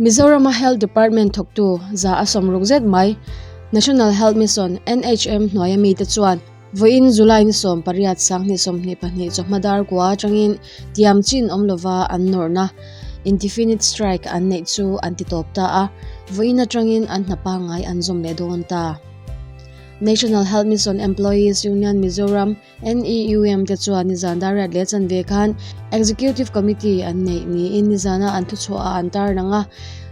Mizorama Health Department thawktu 160 zet mai National Health Mission, NHM, hnuaia mite chuan vawiin July ni 18 2022 chawhma dar kua atangin tiam chin awm lova an nawrhna indefinite strike an neih chu an ti tawp ta a, vawiin atangin an hna pangngai an zawm leh dawn ta. National Health Mission Employees Union Mizoram, NEUM, te chuan nizan dariat leh chanve khan Executive Committee an neih niin nizana an thuchhuah ah an tarlang a.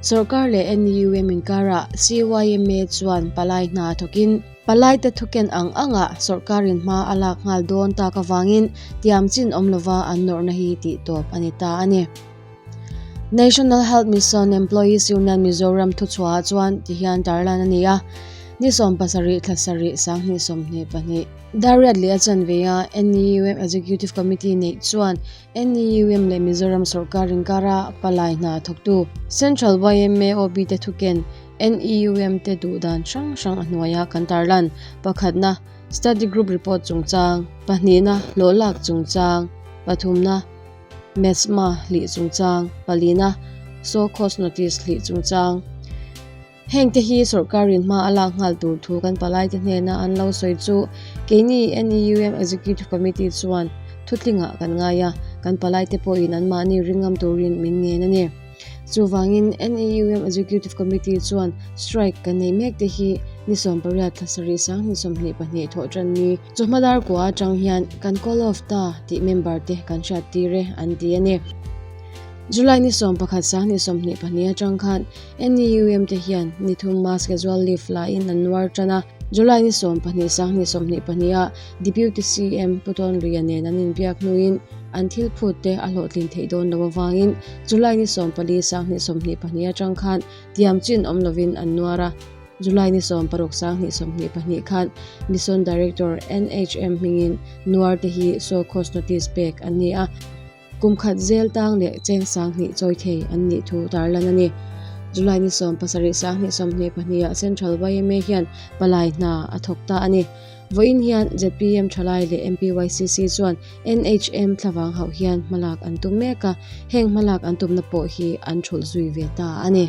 Sorkar leh NEUM inkarah CYMA chuan palai hna thawkin palai te thuken ang angah sorkarin hma a lak nghal dawn tak avangin tiam chin awm lova an nawrhna hi tih tawp a ni ta a ni. National Health Mission Employees Union Mizoram thuchhuah ah chuan tihian tarlan a ni a, ni 70 thla sarih 2022. Dariat leh a chanve a NEUM Executive Committee neih chuan NEUM leh Mizoram sorkar inkara palai hna thawktu Central YMA OB te thuken NEUM te duh dan hrang hrang a hnuaia kan tarlan pakhatna Study Group Report chungchang, pahnihna hlawhlak chungchang, pathumna Mesma hlih chungchang, palina Show Cause Notice hlih chungchang. Heng te hi sorkarin hma a lak nghal tur thu kan palaite hnena an lo sawi chu keini NEUM Executive Committee chuan thutlingah kan ngai a, kan palaite pawhin anmahni ringngam turin min ngen a ni. Chuvangin NEUM Executive Committee chuan strike kan nei mek te hi ni 18 thla sarih 2022 thawh tan ni chawhma dar kua atang hian kan call off ta tih member te kan hriat tir e an ti a ni. July ni 11 2022 atang khan NEUM te hian ni thum mass casual leave la in an nuar tan a, July ni 12 2022 ah Deputy CM Pu Tawnluia nen an inbiak hnuin an thil phut te a hlawhtlin theih dawn lo avangin July ni 14 2022 atang khan tiam chin awm lovin an nuar a. July ni 16 2022 khan Mission Director NHM hmingin nuar te hi show cause notice pek an ni a. Kum khat zel tang leh cheng 2000 chawi thei an nih thu tarlan a ni. July ni 17 2022 ah Central YMA hian palai hna a thawk ta a ni. Vawiin hian zpm thalai leh MPYCC chuan NHM thlavang hauh hian hmalak an tum mek a, heng hmalak an tumna pawh hi an thulh zui ve ta a ni.